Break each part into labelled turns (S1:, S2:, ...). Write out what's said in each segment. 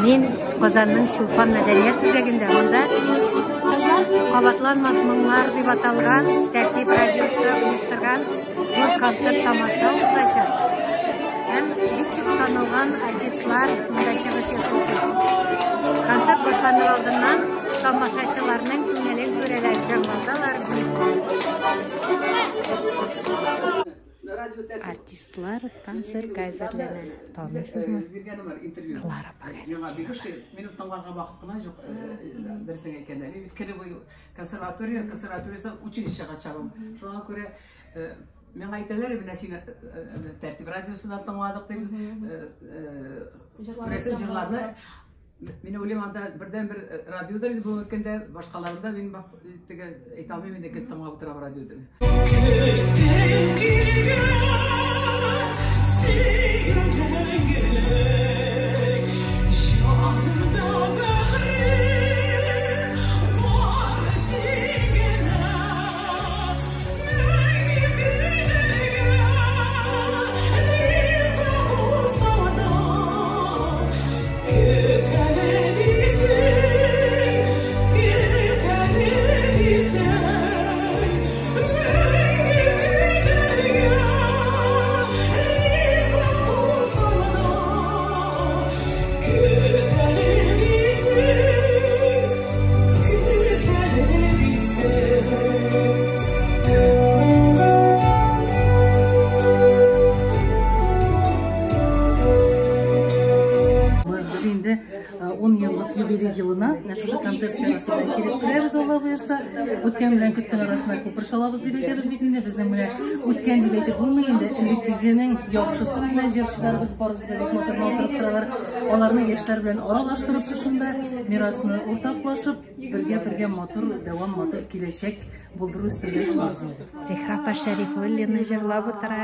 S1: Мин Казанның Чулпан мәдәният үзәгендә. Монда Кабатланмас моңнар дип аталган Тәртип радиосы оештырган зур концерт тамаша узачак. Һәм бик күп танылган артистлар монда чыгыш ясаячак. Концерт башланыр алдыннан тамашачыларның күңелен күрәләр, җырлаталар, Артистлар концертка әзерләнә. Таныйсызмы? Клара Бахаретдинова.
S2: Минем тыңларга вакыт кына юк, дөресен әйткәндә. Мин бит көне буе консерватория, консерваториясен училищега чабам. Шуңа күрә миңа әйтәләр, менә сине Тәртип радиосыннан тыңладык дип. Күрәсең, җырларны мин уйлыйм, анда бердән-бер радиодыр инде бүгенге көндә, башкаларында мин теге әйтә алмыйм инде, гел тыңлап утырам радиода.
S3: Без инде 10 еллык юбилей елына менә шушы концерт чарасы белән килеп керәбез, Алла боерса. Үткән белән көткән арасына күпер салабыз дип әйтәбез бит инде. Безнең менә үткән дип әйтеп булмый инде. Элеккегенең яхшысы менә җырчыларыбыз барысы да бик матур утырып торалар. Аларны яшьләр белән аралаштырып шушында мирасны уртаклашып, бергә-бергә матур дәвам, матур киләчәк булдыру өстендә эшлибез инде.
S1: Зөһрә апа Шәрифуллина җырлап утыра.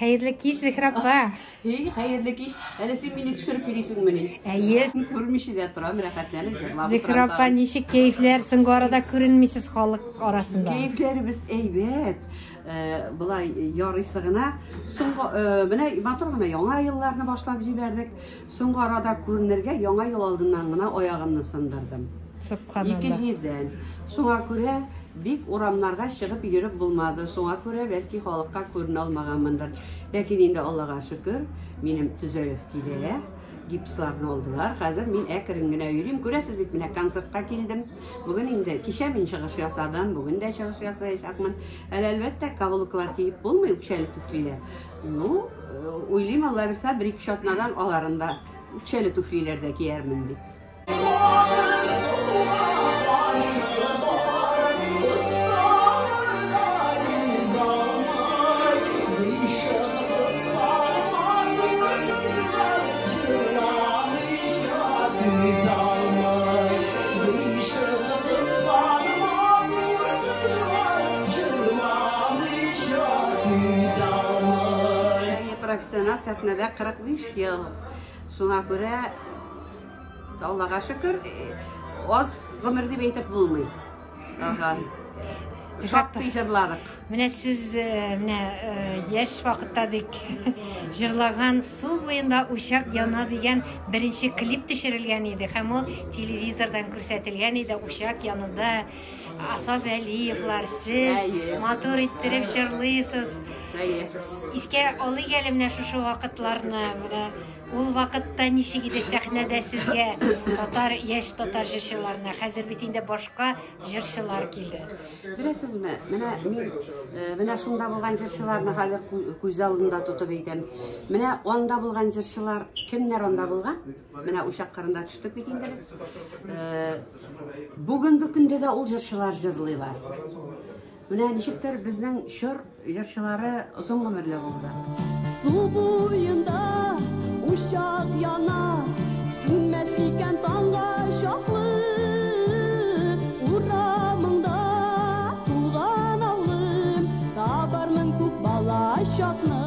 S1: Хәерле кич, Зөһрә апа.
S4: Һей, хәерле кич. Әле син мине төшереп йөрисеңмени?
S1: Әйе.
S4: Күрмичә дә торам, рәхәтләнеп җырлап
S1: Зөһрә апа, ничек кәефләр? Соңгы арада күренмисез халык арасында.
S4: Кәефләребез әйбәт. Болай ярыйсы гына. Соңгы менә матур гына яңа елларны башлап җибәрдек. Соңгы арада күренергә яңа ел алдыннан гына аягымны сындырдым.
S1: Сөбханалла.
S4: Ике җирдән. Шуңа күрә бик урамнарга чыгып йөреп булмады. Шуңа күрә бәлки халыкка күренә алмаганмындыр. Ләкин инде Аллага шөкер, минем төзәлеп килә. Гипсларны алдылар. Хәзер мин әкрен генә йөрим. Күрәсез бит, менә концертка килдем. Бүген инде кичә мин чыгыш ясадым, бүген дә чыгыш ясаячакмын. Әле әлбәттә каблуклар киеп булмый, үкчәле туфлиләр. Ну, уйлыйм, Алла бирсә, бер-ике атнадан аларын да үкчәле туфлиләр дә киярмен дип. Профессионал сәхнәдә 45 ел. Шуңа күрә Аллага шөкер, аз гомер дип әйтеп булмый. Ага. Шактый җырладык.
S1: Менә сез менә яшь вакытта дик җырлаган Су буенда учак яна дигән беренче клип төшерелгән иде һәм ул телевизордан күрсәтелгән иде. Учак янында Асаф Әлиевлар, сез матур иттереп җырлыйсыз. Искә алыйк әле менә шушы вакытларны. Менә ул вакытта ничек иде сәхнәдә сезгә татар, яшь татар җырчыларына? Хәзер бит инде башка җырчылар килде.
S4: Беләсезме, менә мин менә шунда булган җырчыларны хәзер күз алдында тотып әйтәм. Менә анда булган җырчылар, кемнәр анда булган? Менә учак кырында төштек бит инде без. Бүгенге көндә дә ул җырчылар җырлыйлар. Менә ничектер безнең чор җырчылары озын гомерле булды.
S5: Су буенда учак яна, сүнмәс микән таңга чаклы. Урамыңда туган авылым, табармын күп бала чакны.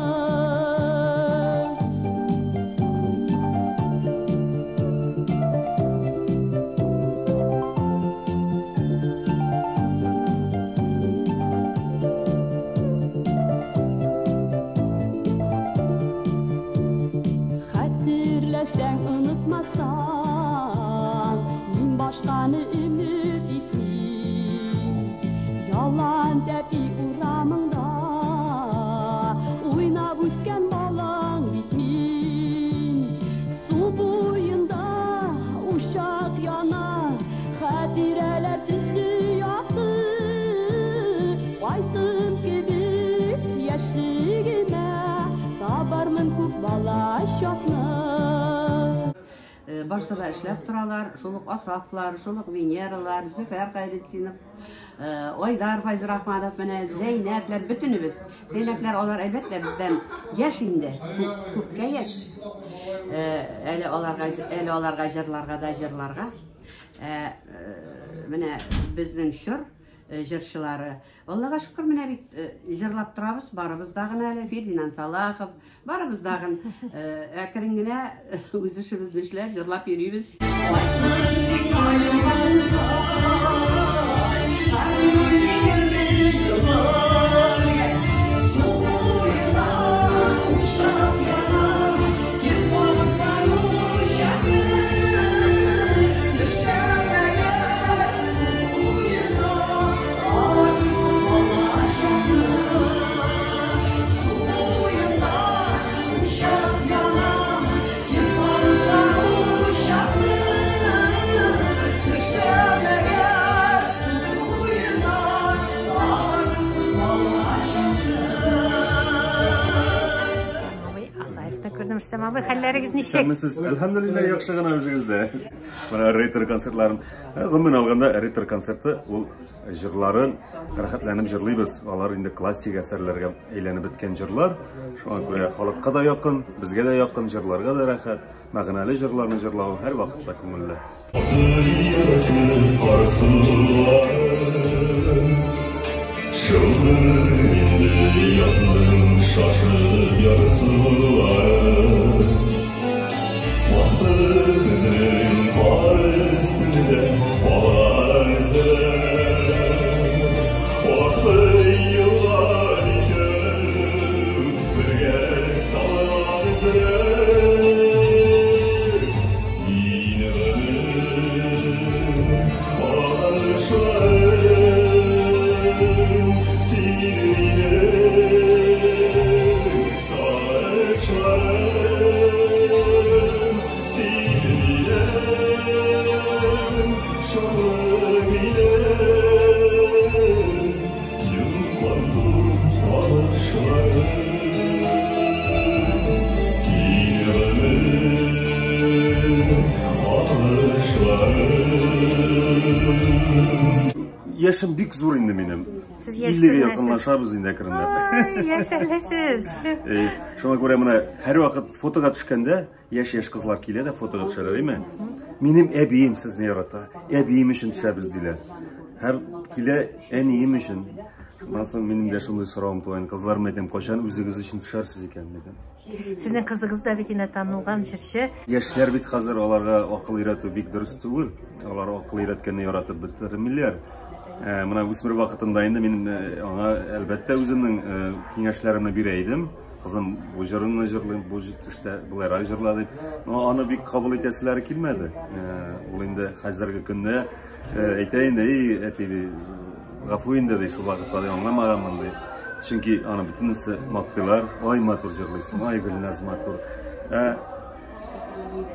S4: Барсы да эшләп торалар. Шул ук Асафлар, шул ук Венералар, Зөфәр Хәйретдинов, Айдар Файзрахманов, менә Зәйнәпләр, бөтенебез. Зәйнәпләр алар әлбәттә бездән яшь инде, күпкә яшь. Әле аларга әле аларга җырларга да җырларга. Менә безнең чор җырчылары. Аллага шөкер, менә бит җырлап торабыз, барыбыз да гына әле Фердинанд Салахов, барыбыз да гын әкрен генә үз эшебезне эшләп, җырлап йөрибез.
S1: Рөстәм абый, хәлләрегез ничек?
S6: Исәнмесез. Әлхәмдүлилләһ, яхшы гына үзегездә. Менә Рейтер концертларын, гомумән алганда Рейтер концерты ул җырларын рәхәтләнеп җырлыйбыз. Алар инде классик әсәрләргә әйләнеп беткән җырлар. Шуңа күрә халыкка да якын, безгә дә якын, җырларга да рәхәт. Мәгънәле җырларны җырлау һәрвакытта күңелле.
S7: Шылды инде язның шашып ярсулары. Вакыты көзнең кар өстендә алар Вакыты еллар икәү бергә салган эзләр. Сине гомер алышларым, сине минем сагышларым, сине минем шатлык илем, юллар танышларым. Сине гомер алышларым.
S6: Яшем бик зур инде минем.
S1: Сез яшь
S6: 50-гә
S1: күренәсез.
S6: якынлашабыз инде әкренләп.
S1: Ай, яшь әле сез.
S6: Шуңа күрә менә һәрвакыт фотога төшкәндә яшь-яшь кызлар килә дә фотога төшәләр, әйме? Минем әбием сезне ярата, әбием өчен төшәбез диләр. Һәр килә әнием өчен. Шуннан соң минем дә шундый соравым туа инде. Кызларым әйтәм, кайчан үзегез өчен төшәрсез икән, дидем.
S1: Сезнең кызыгыз да бит инде танылган җырчы.
S6: Яшьләр бит хәзер аларга акыл өйрәтү бик дөрес түгел. Алар акыл өйрәткәнне яратып бетермиләр. Менә үсмер вакытында инде мин аңа әлбәттә үземнең киңәшләремне бирә идем. Кызым, бу җырыңны җырлыйм, бу төштә болайрак җырла дип. Но аны бик кабул итәселәре килмәде. Ул инде хәзерге көндә әйтә инде, эй, әти, ди, гафу инде, ди, шул вакытта ди, аңламаганмын, ди. Чөнки аны бөтенесе мактыйлар. Ай, матур җырлыйсың, ай, Гөлназ матур.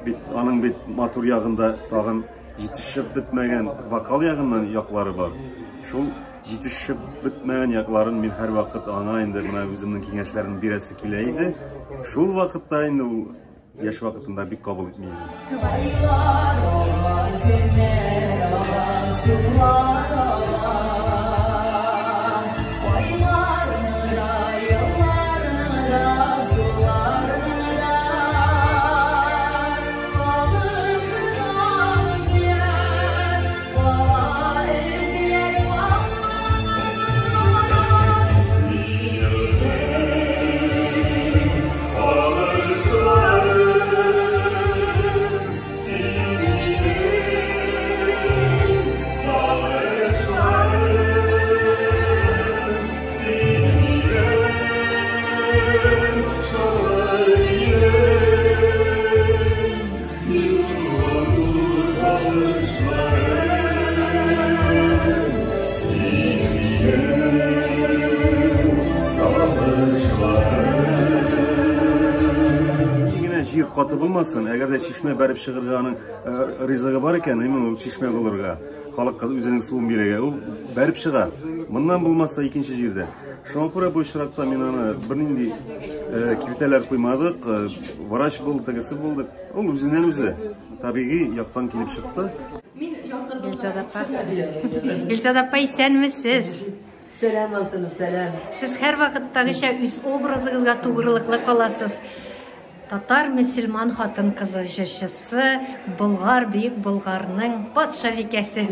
S6: Бит аның бит матур ягында тагын җитешеп бетмәгән вокал ягыннан яклары бар. Шул җитешеп бетмәгән якларын мин һәрвакыт аңа инде менә үземнең киңәшләремне бирәсе килә иде. Шул вакытта инде ул яшь вакытында бик кабул итми иде. Җир каты булмасын, әгәр дә чишмә бәреп чыгырга аның ризыгы бар икән, әйме ул чишмә булырга. Халыкка үзенең суын бирергә. Ул бәреп чыга. Моннан булмаса икенче җирдә. Шуңа күрә бу очракта мин аны бернинди киртәләр куймадык. Врач булды, тегесе булды. Ул үзеннән үзе табигый яктан килеп чыкты.
S1: Гөлзада апа. Гөлзада апа, исәнмесез.
S8: Сәлам, алтыным, сәлам.
S1: Сез һәрвакыттагыча үз образыгызга тугрылыклы каласыз. Татар мөселман хатын-кызы җырчысы, Болгар, Бөек Болгарның патшабикәсе.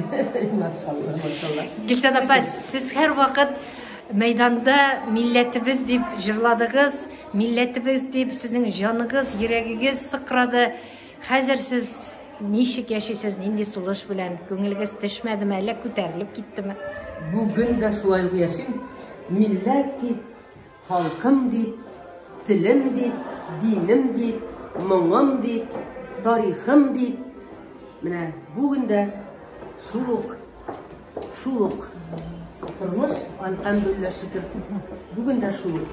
S8: Машалла, машалла.
S1: Гөлзада апа, сез һәрвакыт мәйданда милләтебез дип җырладыгыз, милләтебез дип сезнең җаныгыз, йөрәгегез сыкрады. Хәзер сез ничек яшисез, нинди сулыш белән? Күңелегез төшмәдеме, әллә күтәрелеп киттеме?
S8: Бүген дә шулай ук яшим. Милләт дип, Халкым дип, телем дип, динем дип, моңым дип, тарихым дип, менә бүген дә шул ук, шул ук тормыш, әлхәмдүлилләһ, шөкер, бүген дә шул ук.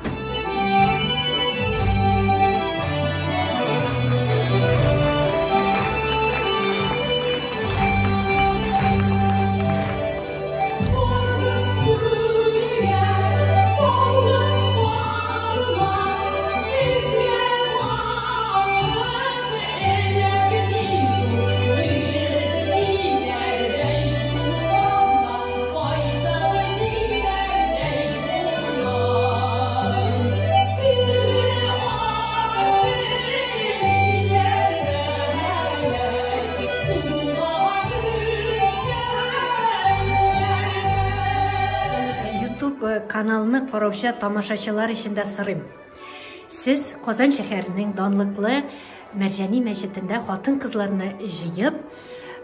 S1: YouTube э, каналны караучы тамашачылар өчен дә сорыйм. Сез Казан шәһәренең данлыклы Мәрҗани мәчетендә хатын-кызларны җыеп,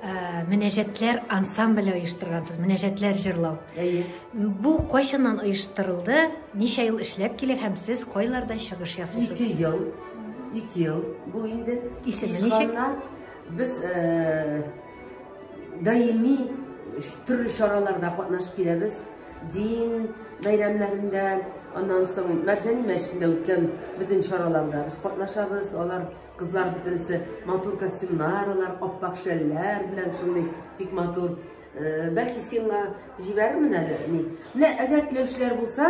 S1: э, мөнәҗәтләр ансамбле оештыргансыз, мөнәҗәтләр җырлау.
S8: Әйе.
S1: Бу кайчаннан оештырылды, ничә ел эшләп килә һәм сез кайларда чыгыш ясыйсыз?
S8: Ике ел, ике ел бу инде.
S1: Исеме ничек?
S8: Без э, даими төрле чараларда катнашып киләбез. Дин бәйрәмнәрендә, аннан соң Мәрҗани мәчетендә үткән бөтен чараларда без катнашабыз. Алар кызлар бөтенесе матур костюмнар, алар аппак шәлләр белән шундый бик матур. Э, бәлки сиңа җибәрермен әле мин. Менә әгәр теләүчеләр булса,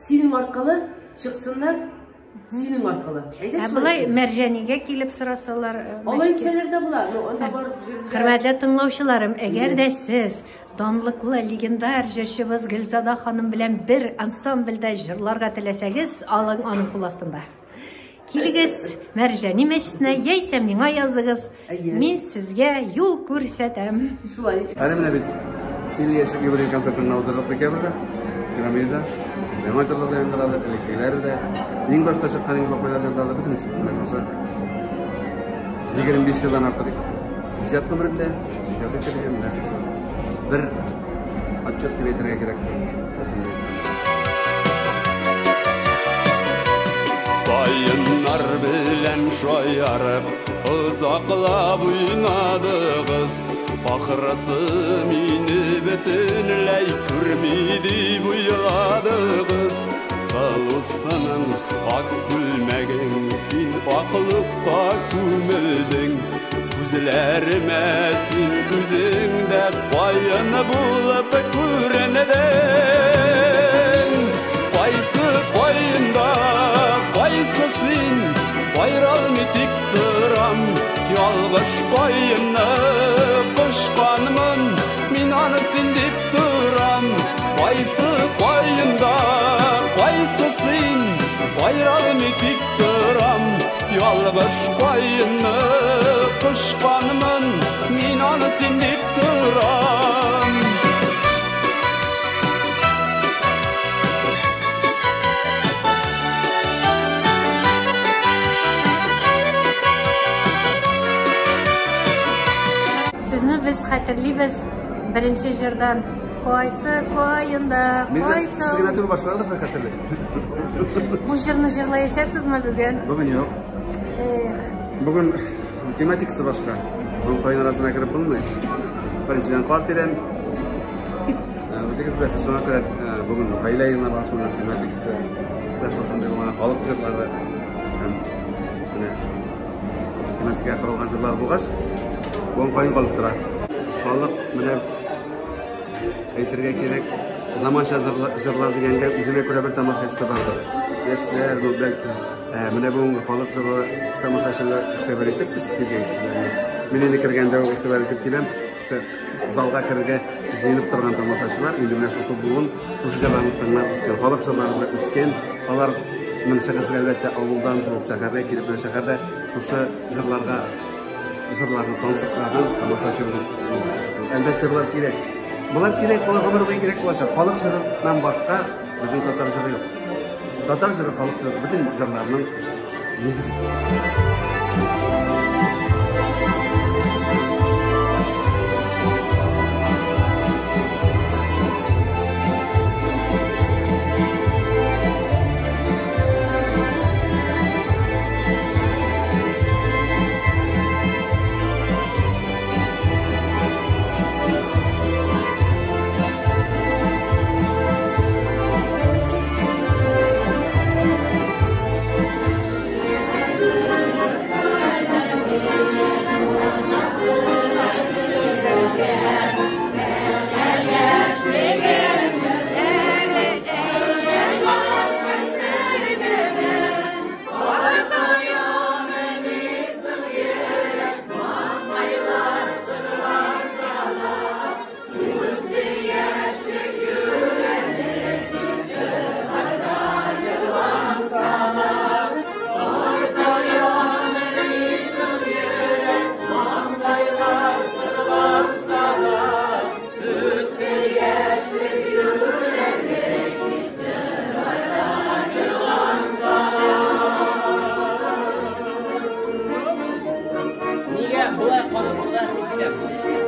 S8: синең аркылы чыксыннар, Синең аркылы.
S1: Әйдә, Ә болай Мәрҗанигә килеп сорасалар, э,
S8: Алай итсәләр дә була. Ну, анда барып җирдә.
S1: Хөрмәтле тыңлаучыларым, әгәр дә сез данлыклы легендар җырчыбыз Гөлзада ханым белән бер ансамбльдә җырларга теләсәгез, алың аның кул астында. Килегез Мәрҗани мәчетенә, яисә миңа языгыз. Мин сезгә юл күрсәтәм.
S8: Шулай.
S9: Әле менә бит 50 яшьлек юбилей концертын уздырдык декабрьдә, Пирамидада. Яңа җырлар да яңгырады, элеккегеләре дә. Иң башта чыккан иң популяр җырлар да бөтенесе менә шушы 25 елдан артык иҗат гомеремдә иҗат итеп менә шушы бер отчет дип әйтергә кирәк.
S7: Каеннар белән шаярып, озаклап уйнадыгыз. Ахрысы мине бөтенләй күрми дип уйладыгыз. Сылусының ак күлмәгең син аклыкка күмелдең. Күзләремә син үзең дә каен булып күрендең. Кайсы каенда, кайсы син, аералмый тик торам. Ялгыш каенны кочканмын, мин аны син дип торам. Кайсы каенда, кайсы син, аералмый тик торам. Ялгыш каенны кочканмын, мин аны син дип торам.
S1: Сезне без хәтерлибез беренче җырдан. Кайсы каенда, кайсы...
S9: Сез генә түгел, башкалар да хәтерли.
S1: Бу җырны җырлаячаксызмы бүген?
S9: Бүген юк.
S1: Эх.
S9: Бүген тематикасы башка. Бүген каен арасына кереп булмый. Беренчедән кар тирән. Үзегез беләсез, шуңа күрә бүген гаилә елына багышланган тематикасы да шушындый булган халык җырлары һәм менә шушы тематикага корылган җырлар булгач, бүген каен калып тора. Халык менә Әйтергә кирәк, заманча җырлар дигәнгә үзенә күрә бер тамашачысы бардыр. Яшьләр, бу бәлки. Ә менә бүгенге халык җырлары тамашачылар игътибар итерсез килгән кешеләрне. Мин инде кергәндә үк игътибар итеп киләм. Залга керергә җыенып торган тамашачылар, инде менә шушы буын, шушы җырларны тыңлап үскән, халык җырлары белән үскән, аларның чыгышы, әлбәттә, авылдан туып шәһәргә килеп, менә шәһәрдә шушы җырларга җырларны тансыклаган тамашачы булып. Әлбәттә, болар кирәк. Болар кирәк, болар гомер буе кирәк булачак. Халык җырыннан башка безнең татар җыры юк. Татар җыры, халык җыры, бөтен җырларның нигезе.
S2: Нигә болай караңгыда дип киләм.